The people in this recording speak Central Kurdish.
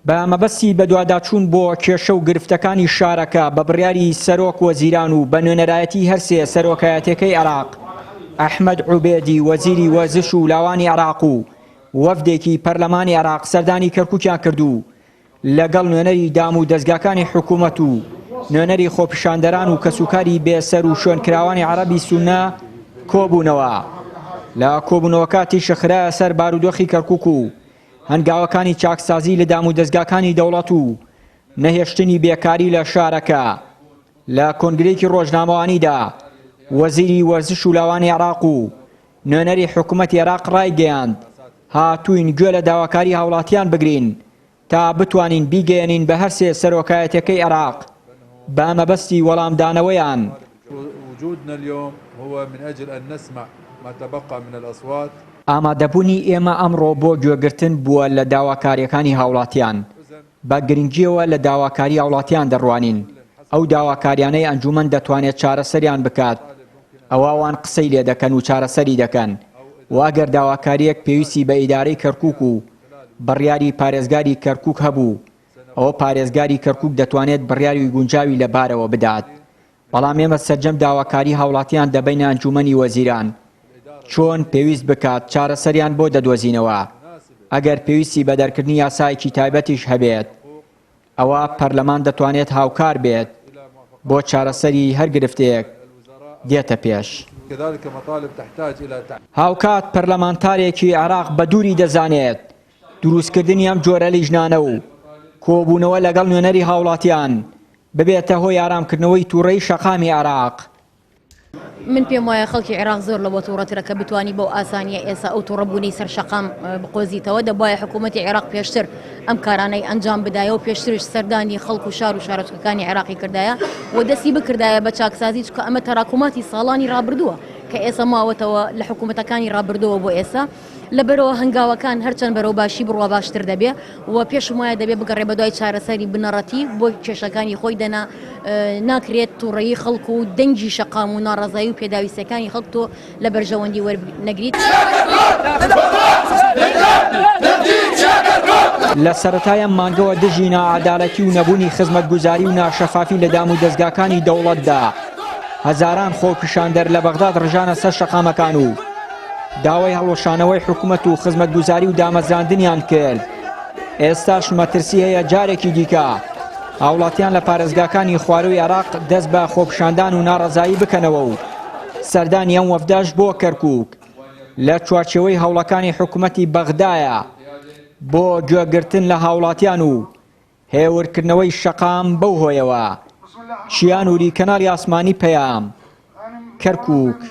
بە مەبەستی بەدواداچوون بۆ کێشە و گرفتەکانی شارەکە بە بڕیاری سەرۆک وەزیران و بە نوێنەرایەتی هەرسێ سەرۆکایەتیەکەی عێراق، ئەحمەد عوبێدی وەزیری وەرزش و لاوانی عێراق و وەفدێکی پەرلەمانی عێراق سەردانی کەرکوکیان کرد و لەگەڵ نوێنەری دام و دەزگاکانی حکوومەت و نوێنەری خۆپیشاندەران و کەسوکاری بێسەر و شوێنکراوانی عەرەبی سوننە کۆبوونەوە. لە کۆبوونەوەکە تیشک خرایە سەر بارودۆخی کەرکوک و هەنگاوەکانی چاکسازی لە دامودەزگاکانی دەوڵەت و نەهێشتنی بێکاری لە شارەکە. لە کۆنگرەیەکی ڕۆژنامەوانیدا وەزیری وەرزش و لاوانی عێراق و نوێنەری حکومەتی عێراق ڕایگەیاند، هاتووین گوێ لە داواکاری هاوڵاتیان بگرین تا بتوانین بیگەیەنین بە هەرسێ سەرۆکایەتیەکەی عێراق بە مەبەستی وەڵامدانەوەیان. ئامادەبوونی ئێمە ئەمڕۆ بۆ گوێگرتن بووە لە داواکارییەکانی هاوڵاتیان. بە گرنگییەوە لە داواکاری هاوڵاتیان دەڕوانین. ئەو داواکاریانەی ئەنجوومەن دەتوانێت چارەسەریان بکات، ئەوا ئەوان قسەی لێدەکەن و چارەسەری دەکەن و ئەگەر داواکارییەک پێویستی بە ئیدارەی کەرکووک و بڕیاری پارێزگاری کەرکوک هەبوو، ئەوە پارێزگاری کەرکوک دەتوانێت بڕیاری گونجاوی لەبارەوە بدات، بەڵام ئێمە سەرجەم داواکاری هاوڵاتیان دەبەینە ئەنجومەنی وەزیران، چۆن پێویست بکات چارەسەریان بۆ دەدۆزینەوە، ئەگەر پێویستی بە دەرکردنی یاسایەکی تایبەتیش هەبێت. ئەوا پەرلەمان دەتوانێت هاوکار بێت بۆ چارەسەری هەر گرفتێک دێتە پێش. هاوکات پەرلەمانتارێکی عێراق بە دووری دەزانێت دروستکردنی ئەم جۆرە لیژنانە و کۆبوونەوە لەگەڵ نوێنەری هاوڵاتیان ببێتە هۆی ئارامکردنەوەی تووڕەیی شەقامی عێراق. من پێم وایە خەڵکی عێراق زۆر لەوە توڕەترە کە بتوانی بەو ئاسانیە ئێسا ئەو توڕەبوونەی سەر شەقام بقۆزیتەوە، دەبوایە حکوومەتی عێراق پێشتر ئەم کارانەی ئەنجام بدایە و پێشترش سەردانی خەڵک و شار و شارۆچکەکانی عێراقی کردایە و دەستی بکردایە بە چاکسازی، چونکە ئەمە تەراکوماتی ساڵانی ڕابردووە کە ئێسا ماوەتەوە لە حکوومەتەکانی ڕابردووە بۆ ئێسا. لەبەرئەوە هەنگاوەکان هەرچەند بەرەو باشی بڕوا باشتر دەبێ و پێشم وایە دەبێ بگەڕێ بەدوای چارەسەری بنەڕەتی بۆ کێشەکانی خۆی دەنا ناکرێت توڕەیی خەڵک و دەنگی شەقام و ناڕەزایی و پێداویستیەکانی خەڵک تۆ لە بەرژەوەندی وەرنەگریت. لە سەرەتای ئەم مانگەوە دژی ناعەدالەتی و نەبوونی خزمەتگوزاری و ناشەفافی لە دامودەزگاکانی دەوڵەتدا هەزاران خۆپیشاندەر لە بەغداد ڕژانە سەر شەقامەکان و داوای هەڵوەشانەوەی حکومەت و خزمەتگوزاری و دامەزراندنیان کرد ئێستاش مەترسی هەیە جارێکی دیکە هاوڵاتیان لە پارێزگاکانی خواروی عێراق دەست بە خۆپیشاندان و ناڕەزایی بکەنەوە و سەردانی ئەم وەفدەش بۆ کەرکوک لە چوارچێوەی هەوڵەکانی حکومەتی بەغدایە بۆ گوێگرتن لە هاوڵاتیان و هێورکردنەوەی شەقام بەو هۆیەوە. چیا نوری کەناڵی ئاسمانی پەیام، کەرکوک.